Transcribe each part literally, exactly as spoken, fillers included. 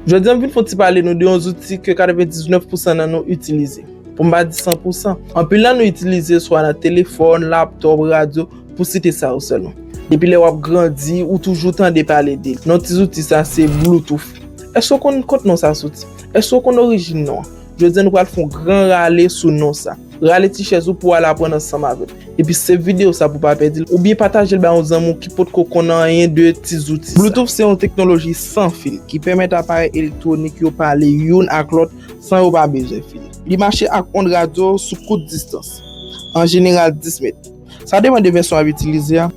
Jodi a, m vin fè yon ti pale nou de yon zouti ke katrevendiznèf pousan nan nou itilize. Pou m pa di san pousan. Anpil nan nou itilize swa nan telefòn, laptòp, radyo, pou site sa yo sèlman. Depi lè w ap grandi, ou toujou tande pale de li. Non ti zouti sa se Bluetooth. Èske w konn kot non sa soti? Èske w konn orijin non an? Jodi a, nou pral fè yon gran rale sou non sa. Rale ti chèz ou pou w al aprann ansanm avè m. Epi save videyo sa pou w pa pèdi l, oubyen pataje l bay yon zanmi w ki potko konn anyen de ti zouti sa. Bluetooth se yon teknoloji san fil ki pèmèt aparèy elektwonik yo pale youn ak lòt san yo pa bezwen fil. Li mache ak ond radyo sou kout distans, an jeneral dis mèt. Sa depann de vèsyon w ap itilize a.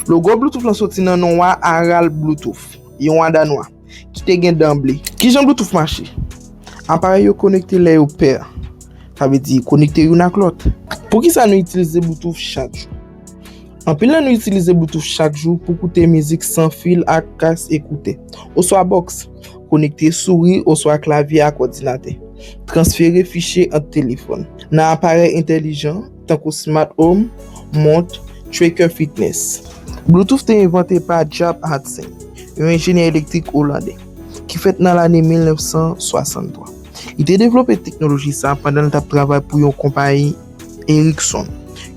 Logo Bluetooth lan soti nan non wa Harald Bluetooth, yon Danwa ki te gen dan ble. Kijan Bluetooth mache? Aparèy yo konekte lè yo pè. Sa vle di konekte youn ak lòt. Poukisa nou itilize Bluetooth chak jou? Anpil nan nou itilize Bluetooth chak jou pou koute mizik san fil ak kas ekoutè, oswa bòks, konekte souri oswa klavye ak òdinatè, transfere fichye ant telefòn, nan aparèy entèlijan, tankou smart home, mont, tracker fitness. Bluetooth te envante pa Jaap Hudson, yon enjenyè elektrik olandè, ki fèt nan lane mil nèf san swasanntwa. Li te devlope teknoloji sa a pandan l t ap travay pou yon konpayi Ericsson,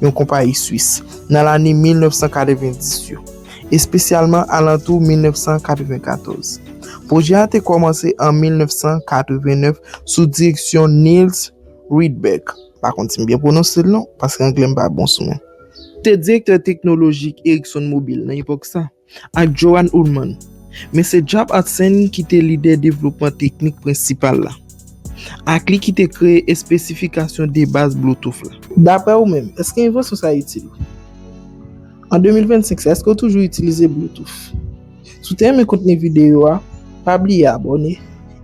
yon konpayi Swis, nan lane mil nèf san katrevendis yo, espesyalman alantou mil nèf san katrevenkatòz. Pwojè a te kòmanse an mil nèf san katrevennèf sou direksyon Nils Rydberg. Pa konn si m byen pwononse l non, paske anglè m pa bon sou mwen. Te direktè teknolojik Ericsson Mobil nan epòk sa, ak Johan Ullman. Men se Jaap Hudson ki te lidè devlopman teknik prensipal la. Ak li ki te kreye espesifikasyon de baz Bluetooth la. Daprè ou menm, èske envansyon sa itil ou? An de mil vennsenk sa, èske w toujou itilize Bluetooth? Si w te renmen kontni videyo a, pa bliye abòne,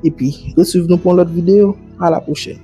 epi reswiv nou pou yon lòt videyo. A la pwochèn!